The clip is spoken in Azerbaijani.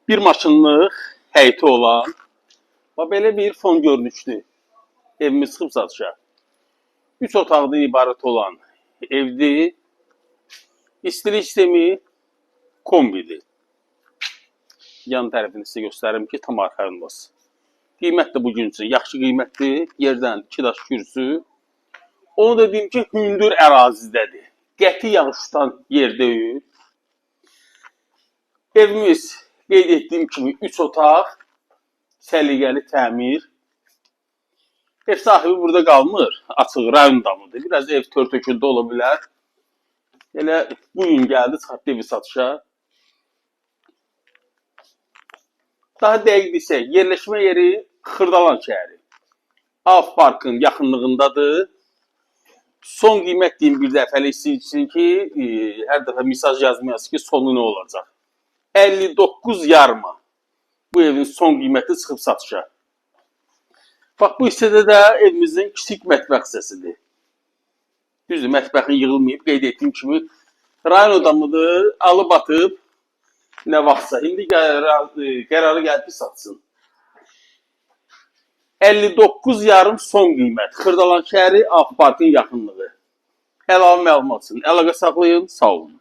Bir maşınlıq həyəti olan və belə bir fon görünüşlü evimiz çıxıb satışa. 3 otaqdan ibarət olan evdir. İstilik sistemi kombidir. Yan tərəfini sizə göstərim ki, tam arxayın olasınız. Qiymət də bu gün üçün yaxşı qiymətdir. Yerdən 2 daş kürsü. Onu da deyim ki, hündür ərazidədir. Qəti yağış tutan yer deyil. Evimiz qeyd etdiyim kimi 3 otaq, səliqəli təmir. Ev sahibi burada qalmır, açıq rayon damıdır. Biraz ev tör-töküntü ola bilər. Elə bu gün gəldi, çıxartdı evi satışa. Daha dəqiq desək, yerləşmə yeri Xırdalan şəhəri. Av parkın yaxınlığındadır. Son qiymət deyim bir dəfəlik sizin üçün ki, hər dəfə mesaj yazmayasınız ki, sonu nə olacaq. 59 yarıma bu evin son qiyməti çıxıb satışa. Bax bu hissədə də evimizin kiçik mətbəx hissəsidir. Düzdür, mətbəxin yığılmayıb, qeyd etdiyim kimi rayon adamıdır, alıb atıb nə vaxtsa. İndi qərarı gəlib ki, satsın. 59 yarım son qiymət. Xırdalan şəhəri, Av parkın yaxınlığı. Əlavə məlumat üçün əlaqə saxlayın. Sağ olun.